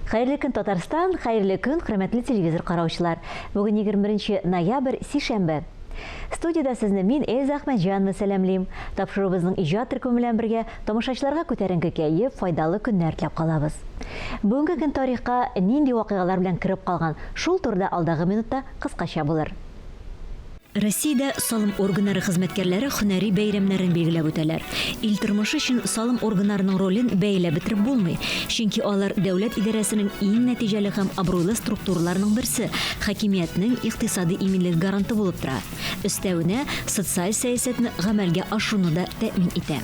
Хәерле көн, Татарстан, хәерле көн, хөрмәтле телевизор караучылар. Бүген 21 ноябрь, сишәмбе. Студиядә сезне мин, Эльза Әхмәтҗанова сәламлим. Тапшыруыбызның иҗат төркеме белән бергә тамашачыларга күтәренке кәеф, файдалы көннәр теләп калабыз. Бүгенге көн тарихка нинди вакыйгалар белән кереп калган, шул турыда алдагы минутта кыскача булыр. Россиядә салым органнары хезмәткәрләре һөнәри бәйрәмнәрен билгеләп үтәләр. Ил тормышы өчен салым органнарының ролен бәяләп бетереп булмый, чөнки алар дәүләт идарәсенең иң нәтиҗәле һәм абруйлы структураларының берсе, хакимиятнең икътисади иминлеге гаранты булып тора. Өстәвенә, социаль сәясәтне гамәлгә ашыруны да тәэмин итә.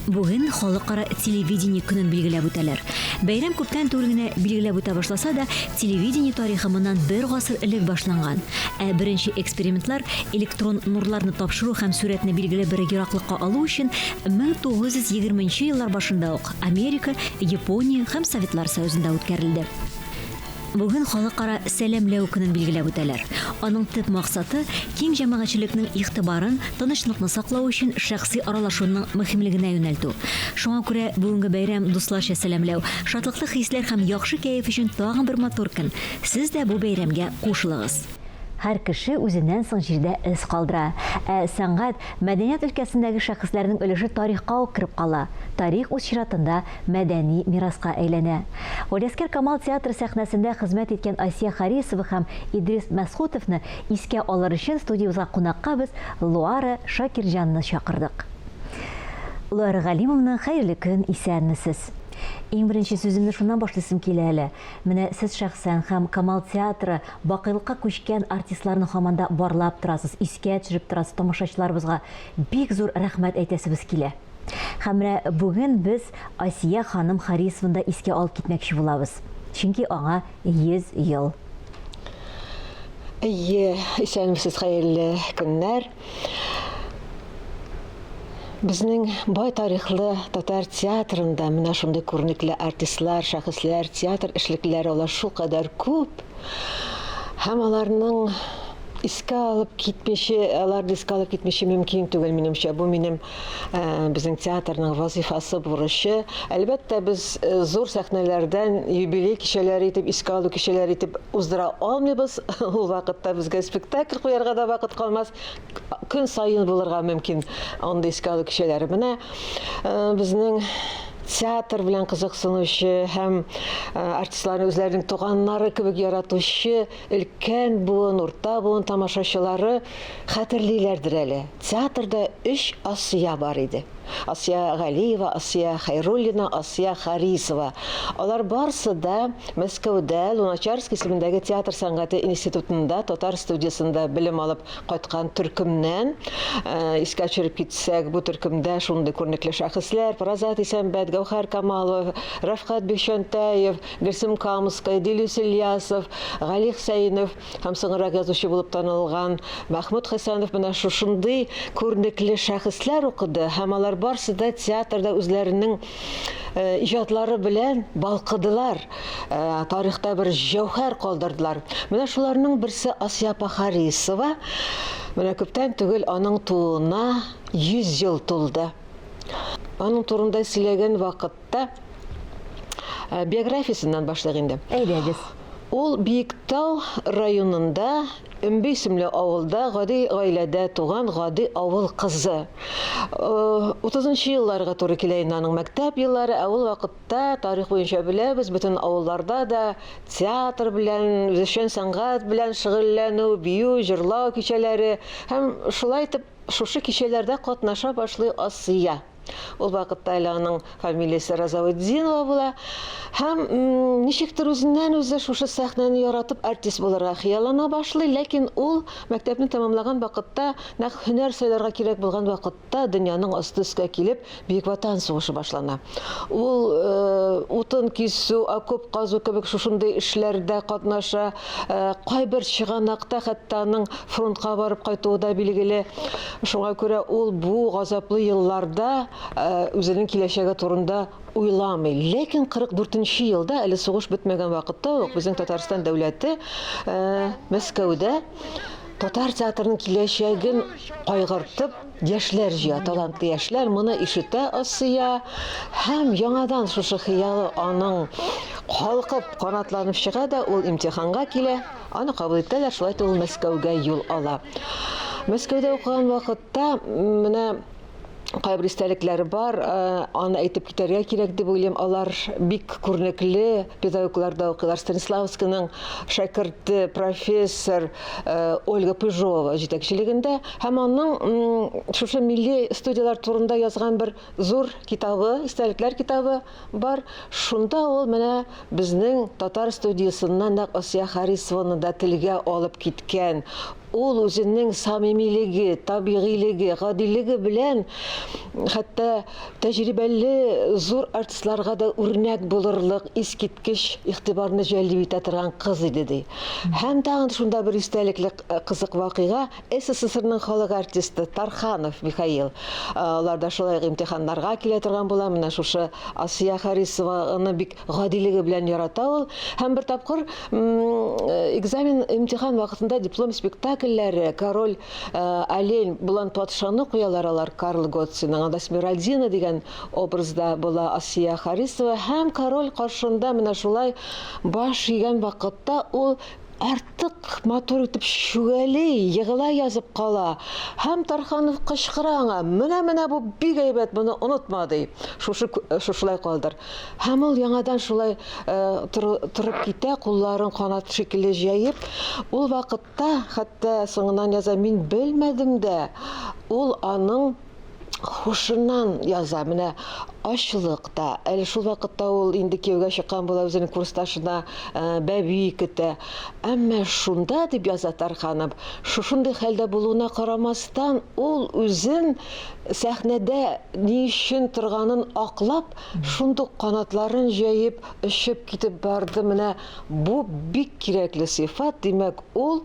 Бүген Халыкара телевидение көнен билгеләп үтәләр. Бәйрәм күптән түгел генә билгеләп үтә башласа да, телевидение тарихы моннан бер гасыр элек башланган. Ә беренче экспериментлар электрон нурларны тапшыру һәм сурәтне билгеле бер ераклыкка алу өчен 1920 нче еллар башында ук Америка, Япония һәм Советлар Союзында үткәрелде. Бүген Халыкара сәламләү көнен билгеләп үтәләр. Аның төп максаты, киң җәмәгатьчелекнең игътибарын тынычлыкны саклау өчен шәхси аралашуның мөһимлегенә юнәлтү. Шуңа күрә бүгенге бәйрәм дусларча сәламләү, шатлыклы хисләр һәм яхшы кәеф өчен тагын бер матур көн. Сез дә бу бәйрәмгә кушылыгыз! Һәр кеше үзеннән соң җирдә эз калдыра. Ә сәнгать, мәдәният өлкәсендәге шәхесләрнең өлеше тарихка ук кереп кала. Тарих үз чиратында мәдәни мираска әйләнә. Галиәскәр Камал театры сәхнәсендә хезмәт иткән Асия Харисова һәм Идрис Мәсхүтовны искә алыр өчен студиябезгә кунакка без Луара Шакирҗанны чакырдык. Луара Галимовна, хәерле көн, исәнмесез! Иң беренче сүземне шуннан башлыйсым килә әле. Менә сез шәхсән һәм Камал театры бакыйлыкка күчкән артистларны һаман да барлап торасыз, искә төшереп торасыз, тамашачыларыбызга бик зур рәхмәт әйтәсебез килә. Һәм менә бүген без Асия ханым Харисованы да искә алып китмәкче булабыз. Чөнки аңа 100 ел. Әйе, исәнмесез, хәерле көннәр. Безнең бай тарихлы татар театрында менә шундый күренекле артистлар, шәхесләр, театр эшлеклеләре алар шулкадәр күп. Һәм аларның искә алып китмичә, аларны искә алып китмичә мөмкин түгел, минемчә. Бу минем э, безнең театрның вазифасы, бурычы. Әлбәттә, без э, зур сәхнәләрдән юбилей кичәләре итеп, искә алу кичәләре итеп уздыра алмыйбыз. Ул вакытта безгә спектакль куярга да вакыт калмас. Көн саен булырга мөмкин андый искә алу кичәләре. Менә э, безнең театр белән кызыксынучы һәм э, артистларны үзләренең туганнары кебек яратучы өлкән буын, урта буын тамашачылары хәтерлиләрдер әле. Театрда өч Асия бар иде. Асия Галиева, Асия Хәйруллина, Асия Харисова. Алар барсы да Мәскәүдә Луначарский исемендәге театр сәнгате институтында татар студиясендә белем алып кайткан төркемнән. Э, искә төшереп китсәк, бу төркемдә шундый күренекле шәхесләр, Празат Исәнбәт, Гәүһәр Камалов, Рәфкать Бикчәнтәев, Гөлсем Камская, Дилүс Ильясов, Гали Хсәинов һәм соңрак язучы булып танылган Мәхмүт Хәсәнов менә шушындый күренекле шәхесләр укыды һәм алар барсы да театрда үзләренең э, иҗатлары белән балкыдылар, э, тарихта бер җәүһәр калдырдылар. Менә шуларның берсе Асия апа Харисова. Менә күптән түгел аның тууына 100 ел тулды. Аның турында сөйләгән вакытта э, биографиясеннән башлыйк инде. Әйдәгез. Ул Биектау районында Өмбе исемле авылда гади гаиләдә туган гади авыл кызы. Утызынчы елларга туры килә инде аның мәктәп еллары, ә ул вакытта, тарих буенча беләбез, бөтен авылларда да театр белән, үзешчән сәнгать белән шөгыльләнү, бию, җырлау кичәләре һәм шулай итеп шушы кичәләрдә катнаша башлый Асия. Ул вакытта әле аның фамилиясе Разаутдинова була. Һәм ничектер үзеннән-үзе шушы сәхнәне яратып артист булырга хыяллана башлый, ләкин ул мәктәпне тәмамлаган вакытта, нәкъ һөнәр сайларга кирәк булган вакытта дөньяның асты өскә килеп, Бөек Ватан сугышы башлана. Ул э, утын кисү, окоп казу кебек шушындый эшләрдә катнаша. Э, кайбер чыганакта хәтта аның фронтка барып кайтуы да билгеле. Шуңа күрә ул бу газаплы елларда э, үзенең киләчәге турында уйламый. Ләкин 44 нче елда, әле сугыш бетмәгән вакытта ук, безнең Татарстан дәүләте э, Мәскәүдә. Татар театрының киләчәген кайгыртып, яшьләр җыя, талантлы яшьләр. Моны ишетә Асия һәм яңадан шушы хыялы аның калкып, канатланып чыга да, ул имтиханга килә, аны кабул итәләр, шулай итеп ул Мәскәүгә юл ала. Мәскәүдә укыган вакытта менә кайбер истәлекләре бар, аны әйтеп китәргә кирәк дип уйлыйм. Алар бик күренекле педагоглар да укыйлар. Станиславскийның шәкерте, профессор Ольга Пыжова җитәкчелегендә һәм аның шушы милли студияләр турында язган бер зур китабы, истәлекләр китабы бар. Шунда ул менә безнең татар студиясеннән нәкъ Асия Харисованы да телгә алып киткән. Ул үзенең самимилеге, табигыйлеге, гадилеге белән хәтта тәҗрибәле зур артистларга да үрнәк булырлык искиткеч игътибарны җәлеп итә торган кыз иде, ди. Һәм тагын шунда бер истәлекле кызык вакыйга, СССРның халык артисты Тарханов Михаил, алар да шулай ук имтиханнарга килә торган була, менә шушы Асия Харисованы бик гадилеге белән ярата ул. Һәм бер тапкыр экзамен, имтихан вакытында диплом спектакльләре Король олень, Болан патшаны куялар алар Карл Готценың. Анда Смиральдина дигән образда була Асия Харисова һәм король каршында менә шулай баш игән вакытта ул артык матур итеп чүгәли, егыла язып кала. Һәм Тарханов кычкыра аңа, менә-менә бу бик әйбәт, моны онытма, ди. Шушы шушылай калдыр. Һәм ул яңадан шулай торып китә, кулларын канат шикелле җәеп. Ул вакытта, хәтта соңыннан яза, мин белмәдем дә, ул аның һушыннан яза. Менә ачлык та. Әле шул вакытта ул инде кияүгә чыккан була, үзенең курсташына бәби көтә. Әмма шунда, дип яза Тарханов, шушындый хәлдә булуына карамастан, ул үзен сәхнәдә ни өчен торганын аклап, шундук канатларын җәеп, очып китеп барды. Менә бу бик кирәкле сыйфат, димәк, ул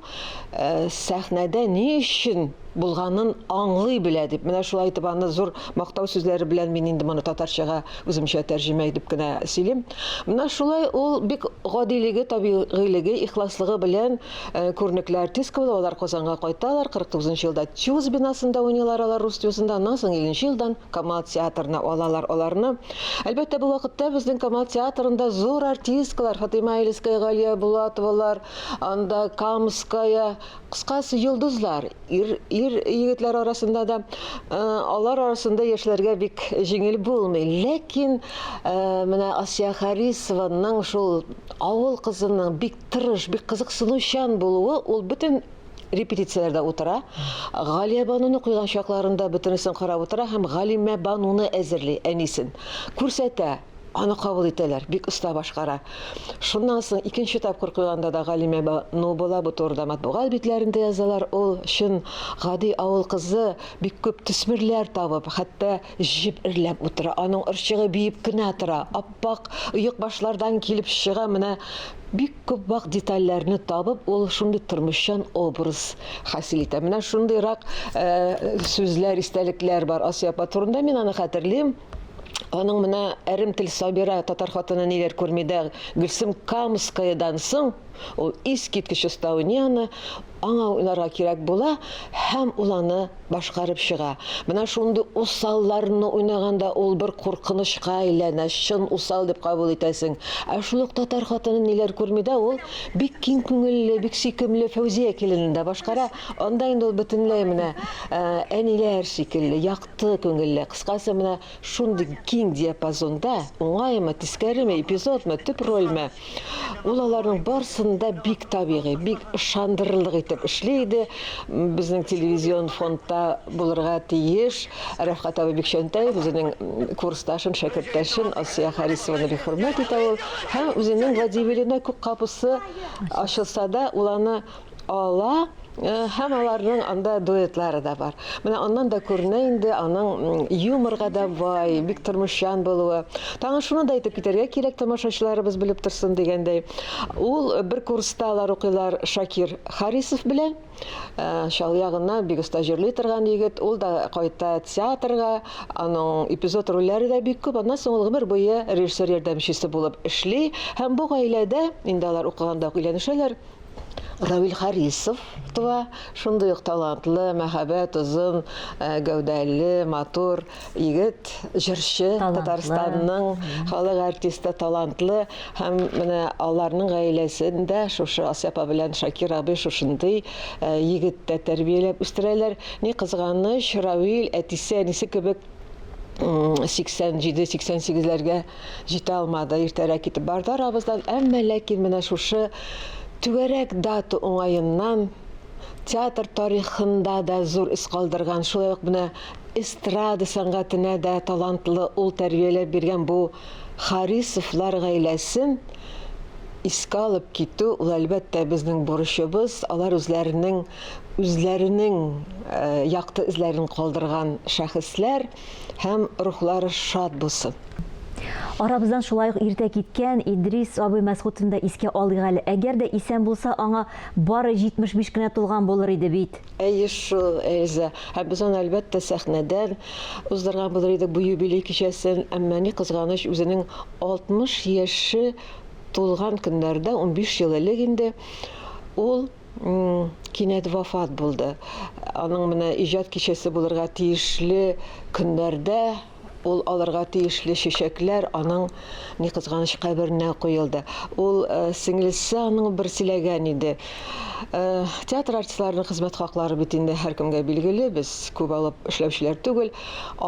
сәхнәдә ни өчен булганын аңлый белә дип. Менә шулай итеп аны зур мактау сүзләре белән мин инде моны татарчага үземчә тәрҗемә итеп кенә сөйлим. Менә шулай ул бик гадилеге, табигыйлеге, ихласлыгы белән күренекле артистка була. Алар Казанга кайталар, 49 елда ТЮЗ бинасында уйныйлар алар, рус ТЮЗында. Аннан соң 50 елдан Камал театрына алалар аларны. Әлбәттә, бу вакытта безнең Камал театрында зур артисткалар Фатыйма Илская, Галия Булатовалар, анда Камская, кыскасы, йолдызлар. Ир, ир егетләр арасында да алар арасында яшьләргә бик җиңел булмый. Ләкин менә Асия Харисованың шул авыл кызының бик тырыш, бик кызыксынучан булуы, ул бөтен репетицияләрдә утыра. Галия Бануны куйган чакларында бөтенесен карап утыра һәм Галимә Бануны әзерли, әнисен. Күрсәтә, аны кабул итәләр, бик оста башкара. Шуннан соң икенче тапкыр куйганда да Галимә Бану була, бу турыда матбугат битләрендә язалар. Ул чын гади авыл кызы, бик күп төсмерләр табып, хәтта җеп эрләп утыра. Аның орчыгы биеп кенә тора. Ап-ак оекбашлардан килеп чыга, менә бик күп вак детальләрне табып, ул шундый тормышчан образ хасил итә. Менә шундыйрак сүзләр, истәлекләр бар Асия апа турында. Мин аны хәтерлим. Аның менә Әрем тел Сабира, татар хатыны ниләр күрми дә, Гөлсем Камскаядан соң ул искиткеч оста уйный аны, аңа уйнарга кирәк була һәм ул аны башкарып чыга. Менә шундый усалларны уйнаганда ул бер куркынычка әйләнә, чын усал дип кабул итәсең. Ә шул ук татар хатыны ниләр күрми дә, ул бик киң күңелле, бик сөйкемле Фәүзия киленен дә башкара. Анда инде ул бөтенләй менә әниләр шикелле, якты күңелле. Кыскасы, менә шундый киң диапазонда, уңаймы, тискәреме, эпизодмы, төп рольме, ул аларның барысын да бик табигый, бик ышандырырлык итеп эшли иде. Безнең телевизион фондта булырга тиеш Рәфкать абый Бикчәнтәев үзенең курсташын, шәкерттәшен Асия Харисованы бик хөрмәт итә ул. Һәм үзенең Владимирына күк капусы ачылса да, ул аны ала һәм аларның анда дуэтлары да бар. Менә аннан да күренә инде аның юморга да бай, бик тормышчан булуы. Тагын шуны да әйтеп китәргә кирәк, тамашачыларыбыз белеп торсын дигәндәй. Ул бер курста алар укыйлар Шакир Харисов белән. Чал ягыннан бик оста җырлый торган егет. Ул да кайта театрга, аның эпизод рольләре дә бик күп. Аннан соң ул гомер буе режиссер ярдәмчесе булып эшли. Һәм бу гаиләдә, инде алар укыганда ук өйләнешәләр. Равил Харисов туа. Шундый ук талантлы, мәһабәт, озын э, гәүдәле, матур егет, җырчы, Татарстанның халык артисты, талантлы һәм менә аларның гаиләсендә шушы Асия апа белән Шакир абый шушындый э, егет тә тәрбияләп үстерәләр. Ни кызганыч, Равил әтисе, әнисе кебек 87-88-ләргә җитә алмады, иртәрәк китеп барды арабыздан. Әмма ләкин менә шушы түгәрәк дата уңаеннан театр тарихында да зур эз калдырган, шулай ук менә эстрада сәнгатенә дә талантлы ул тәрбияләп биргән бу Харисовлар гаиләсен искә алып китү, ул әлбәттә безнең бурычыбыз. Алар үзләренең үзләренең якты эзләрен калдырган шәхесләр һәм рухлары шат булсын. Арабыздан шулай ук иртә киткән Идрис абый Мәсгутовны да искә алыйк әле. Әгәр дә исән булса, аңа бары 75 кенә тулган булыр иде бит. Әйе шул, Эльза. Һәм без аны, әлбәттә, сәхнәдән уздырган булыр идек бу юбилей кичәсен. Әмма, ни кызганыч, үзенең 60 яше тулган көннәрдә, 15 ел элек инде, ул кинәт вафат булды. Аның менә иҗат кичәсе булырга тиешле көннәрдә ул алырга тиешле чәчәкләр аның, ни кызганыч, каберенә куелды. Ул э, сеңлесе аның бер сөйләгән иде. Э, театр артистларының хезмәт хаклары бит инде һәркемгә билгеле, без күп алып эшләүчеләр түгел.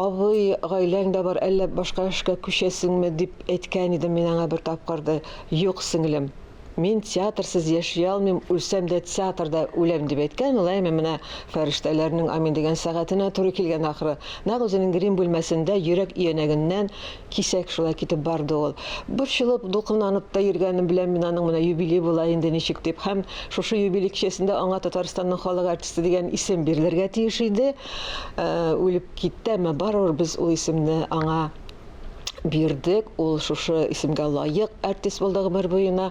Абый, гаиләң дә бар, әллә башка эшкә күчәсеңме дип әйткән идем мин аңа бер тапкыр да. Юк, сеңлем, Мин театрсыз яши алмыйм, үлсәм дә театрда үләм, дип әйткән ул, әмма менә фәрештәләрнең амин дигән сәгатенә туры килгән ахры. Нәкъ үзенең грим бүлмәсендә йөрәк өянәгеннән кисәк шулай китеп барды ул. Борчылып, дулкынланып та йөргәнен беләм мин аның, менә юбилей була инде ничек дип. Һәм шушы юбилей кичәсендә аңа Татарстанның халык артисты дигән исем бирелергә тиеш иде. Үлеп китте, әмма барыбер без ул исемне аңа бирдек. Ул шушы исемгә лаек артист булды гомер буена.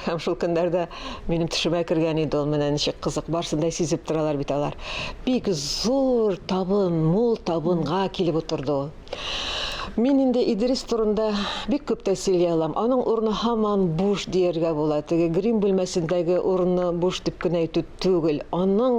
Һәм шул көннәрдә минем төшемә кергән иде ул. Менә ничек кызык, барысын да сизеп торалар бит алар. Бик зур табын, мул табынга килеп утырды ул. Мин инде Идрис турында бик күп тә сөйли алам. Аның урыны һаман буш дияргә була. Теге грим бүлмәсендәге урыны буш дип кенә әйтү түгел. Аның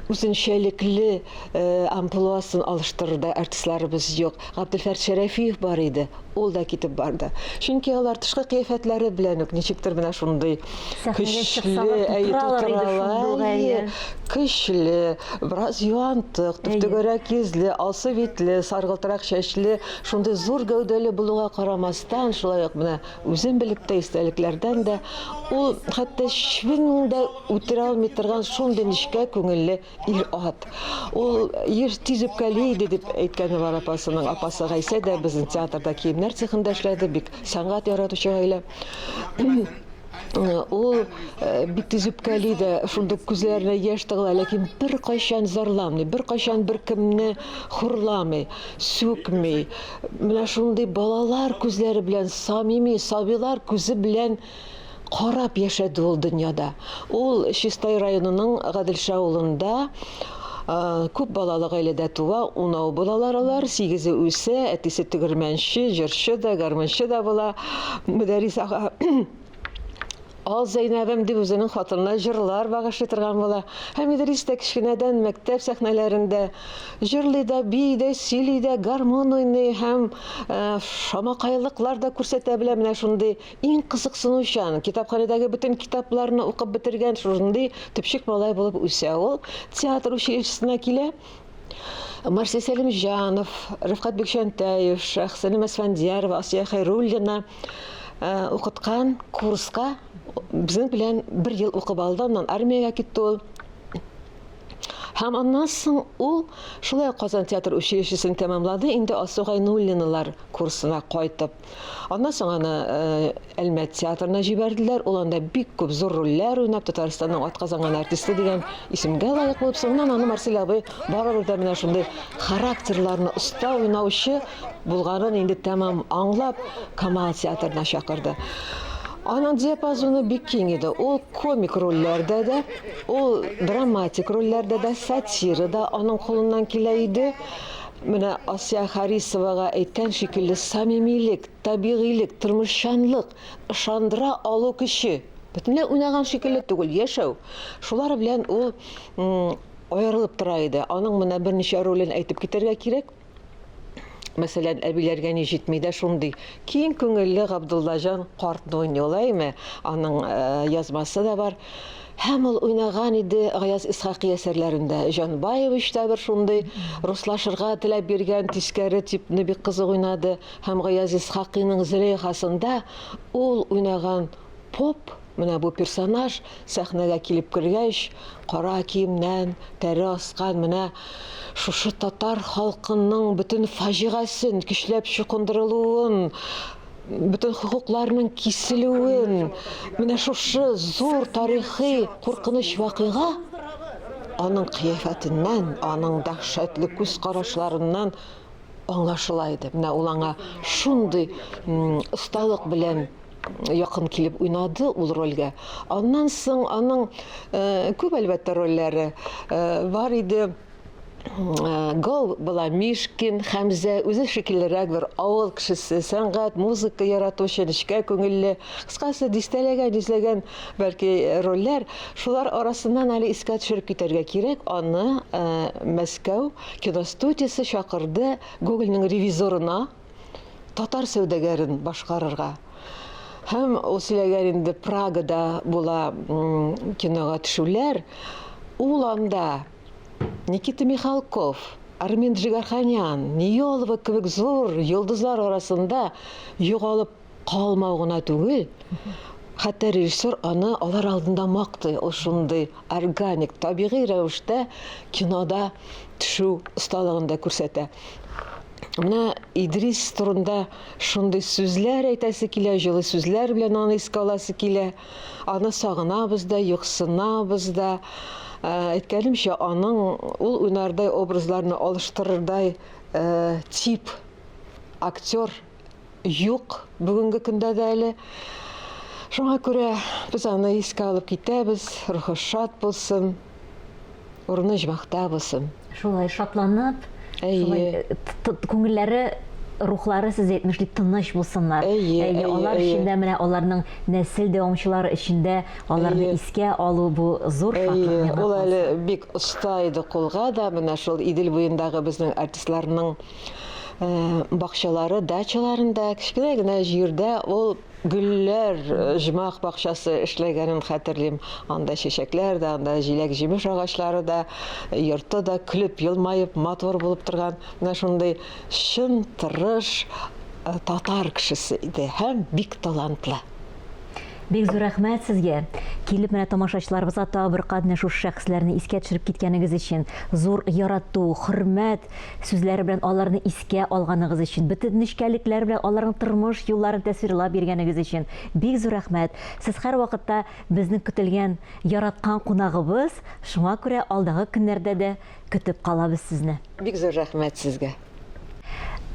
үзенчәлекле э, амплуасын алыштырырдай артистларыбыз юк. Габделфәрт Шәрәфиев бар иде, ул да китеп барды. Чөнки алар тышкы кыяфәтләре белән үк ничектер менә шундый көчле, әйе, тутыралар, әйе, көчле, бераз юантык, төп-түгәрәк йөзле, алсу битле, саргылтырак чәчле, шундый зур гәүдәле булуга карамастан, шулай ук менә үзем белеп тә, истәлекләрдән дә, ул хәтта чебен дә үтерә алмый торган шундый нечкә күңелле Ир-ат. Ул еш тиз үпкәли иде, дип әйткәне бар апасының. Апасы Гайсә дә безнең театрда киемнәр цехында эшләде, бик сәнгать яратучы гаилә. Ул э, бик тиз үпкәли дә, шундук күзләренә яшь тыгыла, ләкин беркайчан зарламый, беркайчан беркемне хурламый, сүкми. Менә шундый балалар күзләре белән, самими, сабыйлар күзе белән карап яшәде ул дөньяда. Ул Чистай районының Гаделша авылында күп балалы гаиләдә туа, унау булалар алар, сигезе үсә, әтисе тегермәнче, җырчы да, гармунчы да була. Мөдәррис ага Ал Зәйнәбем дип үзенең хатынына җырлар багышлый торган була. Һәм Идрис тә кечкенәдән мәктәп сәхнәләрендә җырлый да, бии дә, сөйли дә, гармун уйный һәм шамакайлыклар да күрсәтә белә. Менә шундый Иң кызыксынучан, китапханәдәге бөтен китапларны укып бетергән шушындый төпчек малай булып үсә ул. Театр училищесына килә. Марсель Сәлимҗанов, Рифкать Бикчәнтәев, Шәхсәнем Әсфәндиярова, Асия Хәйруллина э, укыткан курска безнең белән бер ел укып алды, аннан армиягә китте ул. Һәм аннан соң ул шулай ук Казан театр училищесын тәмамлады, инде Алсу Гайнуллиналар курсына кайтып. Аннан соң аны э, Әлмәт театрына җибәрделәр. Ул анда бик күп зур рольләр уйнап, Татарстанның атказанган артисты дигән исемгә лаек булып, соңыннан аны Марсель абый барыбер дә менә шундый характерларны оста уйнаучы булганын инде тәмам аңлап, Камал театрына чакырды. Аның диапазоны бик киң иде. Ул комик рольләрдә дә, ул драматик рольләрдә дә, сатира да аның кулыннан килә иде. Менә Асия Харисовага әйткән шикелле самимилек, табигыйлек, тормышчанлык, ышандыра алу көче. Бөтенләй уйнаган шикелле түгел, яшәү. Шулар белән ул аерылып тора иде. Аның менә берничә ролен әйтеп китәргә кирәк. Мәсәлән, әбиләргә ни җитми дә шундый киң күңелле Габдуллаҗан картны уйный ул, әйме? Аның э, язмасы да бар. Һәм ул уйнаган иде Гаяз Исхакый әсәрләрендә. Җанбаевич та бер шундый руслашырга теләп йөргән тискәре типны бик кызык уйнады. Һәм Гаяз Исхакыйның Зөләйхасында ул уйнаган Поп, менә бу персонаж сәхнәгә килеп кергәч, кара киемнән, тәре аскан, менә шушы татар халкының бөтен фаҗигасен, көчләп чукындырылуын, бөтен хокукларының киселүен, менә шушы зур тарихи куркыныч вакыйга аның кыяфәтеннән, аның дәһшәтле күз карашларыннан аңлашыла иде. Менә ул аңа шундый осталык белән якын килеп уйнады ул рольгә. Аннан соң аның э, күп әлбәттә рольләре э, бар иде. Э, Гол була Мишкин, Хәмзә, үзе шикеллерәк бер авыл кешесе, сәнгать, музыка яратучы, нечкә күңелле. Кыскасы, дистәләгән, йөзләгән бәлки рольләр. Шулар арасыннан әле искә төшереп китәргә кирәк, аны Мәскәү киностудиясе чакырды Гогольнең ревизорына татар сәүдәгәрен башкарырга. Һәм ул сөйләгән инде Прагада була кинога төшүләр. Ул анда Никита Михалков, Армен Джигарханян, Ниолова кебек зур йолдызлар арасында югалып калмау гына түгел, хәтта режиссер аны алар алдында мактый. Ул шундый органик, табигый рәвештә кинода төшү осталыгын да күрсәтә. Менә Идрис турында шундый сүзләр әйтәсе килә, җылы сүзләр белән аны искә аласы килә. Аны сагынабыз да, юксынабыз да. Э, әйткәнемчә, аның ул уйнардай образларны алыштырырдай э, тип актер юк бүгенге көндә дә әле. Шуңа күрә без аны искә алып китәбез, рухы шат булсын. Урыны оҗмахта булсын. Шулай шатланып, шулай күңелләре, рухлары сез әйтмешли тыныч булсыннар. Әйе, әйе, алар әйе. өчен дә менә аларның нәсел дәвамчылары өчен дә аларны искә алу бу зур шатлык Әйе, миңа ул әле калса. бик оста иде кулга да, менә шул Идел буендагы безнең артистларның бакчалары, дачаларында, кечкенә генә җирдә ул Гөлләр, оҗмах бакчасы эшләгәнен хәтерлим. Анда чәчәкләр дә, анда җиләк-җимеш агачлары да, йорты да көлеп, елмаеп, матур булып торган. Менә шундый чын, тырыш татар кешесе иде һәм бик талантлы. Бик зур рәхмәт сезгә. Килеп менә тамашачыларыбызга тагы бер кат менә шушы шәхесләрне искә төшереп киткәнегез өчен, зур ярату, хөрмәт сүзләре белән аларны искә алганыгыз өчен, бөтен нечкәлекләр белән аларның тормыш юлларын тәсвирлап биргәнегез өчен бик зур рәхмәт. Сез һәрвакытта безнең көтелгән, яраткан кунагыбыз, шуңа күрә алдагы көннәрдә дә көтеп калабыз сезне. Бик зур рәхмәт сезгә.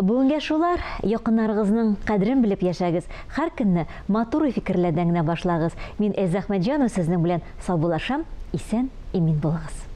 Бүгенгә шулар, якыннарыгызның кадерен белеп яшәгез, һәр көнне матур уй-фикерләрдән генә башлагыз. Мин Эльза Әхмәтҗанова сезнең белән саубуллашам, исән-имин булыгыз.